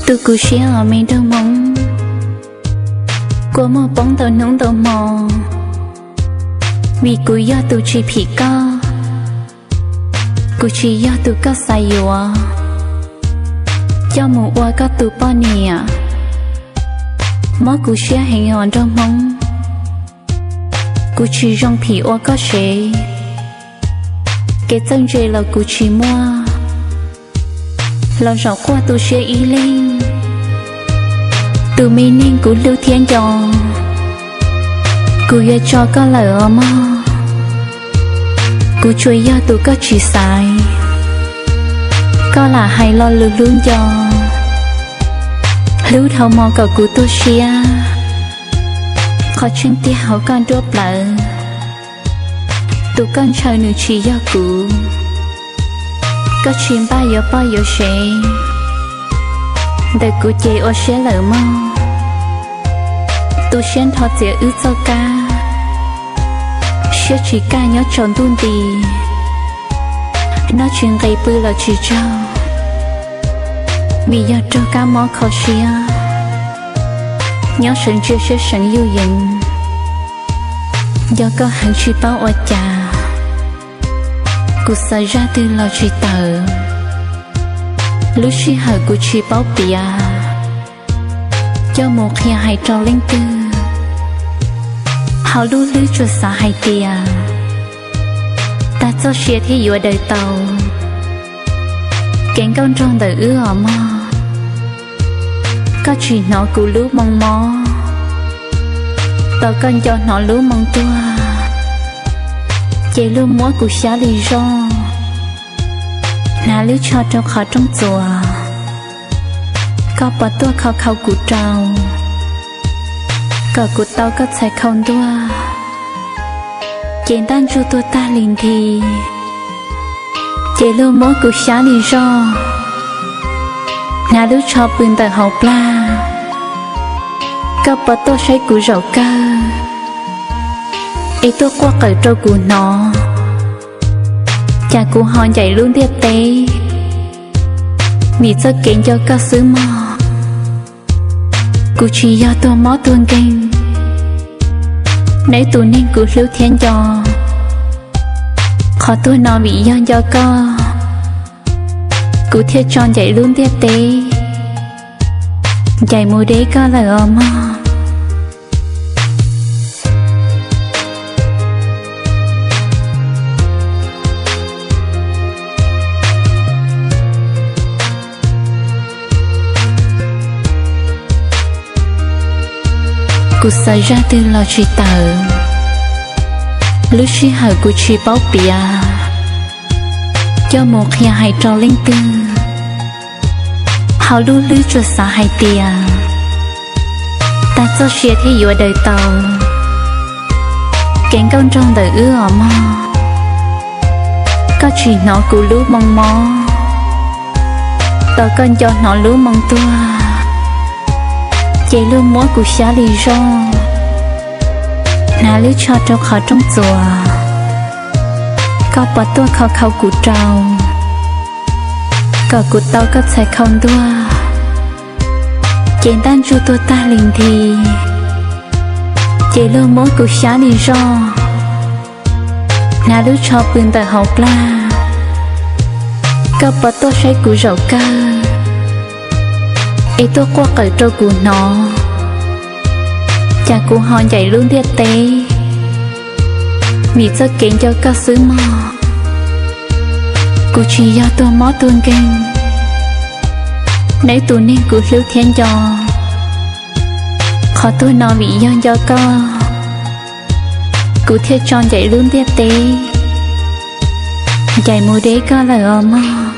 Tu kuv siab os me nraug Hmoob, kua muag poob ntau hnub ntau hmo, vim kuv yog tus tsis phim koj, kuv tsis yog tus koj xav yuav coj mus ua koj tus poj niam. Mob kuv siab heev os nraug Hmoob, kuv tsis zoo phim ua koj sev, kev txawj ntse los kuv tsis muaj, los zaum quaj tu siab ib leeg. Tus me neeg kuv hlub thiab nco, kuv yuav tso koj lawm os mog. Kuv tsuas yog tus koj tsis xaiv, koj lam hais lo lus hlub nco, hlub dhau hmo kom kuv tuag siab. Qhov tseeb tiag hauv koj nruab plawv, tus koj ntshaw nws tsis yog kuv. Koj tsis npaj yuav poj yuav sev, ntawm kuv ces ua siab lawm mog. Tu siab nrho txiav wb txoj kab, siab tsis kaj nyob tsaus ntuj nti, noj tsis nqis pw los tsis tsaug, vim yog raug kab mob kho siab. Nyob sawv ntsia siab seev yuj yees, nco koj heev tsis paub ua cas, kuv xav zaj twg los tsis tawm. Lub sij hawm kuv tsis paub piav, coj mus qhia hais rau leej twg. Hauv lub hlwb tsuas xav hais tias, tag txoj sia thiaj yuav daws tau kev nkauj nraug ntawm wb os mog. Koj tsis hnov kuv lub moo mob, tos koj nco hnov lub moo tuag, ces luag muab kuv xyab li zoj, hnav lub tsho rau qhov rooj txuas. Koj puas tuaj khau khau kuv rau, kom kuv tau koj txhais khau ntuag, ces ntaj ntsug tuag tag li nthi, ces luag muab kuv xyab li zoj, hnav lub tsho pw ntawm hauv plag. Koj puas tuaj saib kuv zaum kawg, es tuaj quaj qawm rau kuv hnov, cas kuv ho ncaim lub ntiaj teb, vim txoj kev nco koj xwb mog. Kuv tsis yog tuag mob tuag nkeeg, neb tus neeg kuv hlub thiab nco. Qhov tuag no vim yog nco koj, kuv thiaj tso ncaim lub ntiaj teb, ncaim mus deb koj lawm os mog. Kuv xav zaj twg los tsis tawm, lub sij hawm kuv tsis paub piav, coj mus qhia hais rau leej twg. Hauv lub hlwb tsuas xav hais tias, tag txoj sia thiaj yuav daws tau kev nkauj nraug ntawm wb os mog. Koj tsis hnov kuv lub moo mob, tos koj nco hnov lub moo tuag, ces luag muab kuv xyab li zoj, hnav lub tsho rau qhov rooj txuas. Koj puas tuaj khau khau kuv rau, kom kuv tau koj txhais khau ntuag, ces ntaj ntsug tuag tag li nthi, ces luag muab kuv xyab li zoj, hnav lub tsho pw ntawm hauv plag. Koj puas tuaj saib kuv zaum kawg, es tuaj quaj qawm rau kuv hnov, cas kuv ho ncaim lub ntiaj teb, vim txoj kev nco koj xwb mog. Kuv tsis yog tuag mob tuag nkeeg, neb tus neeg kuv hlub thiab nco. Qhov tuag no vim yog nco koj, kuv thiaj tso ncaim lub ntiaj teb, ncaim mus deb koj lawm os mog.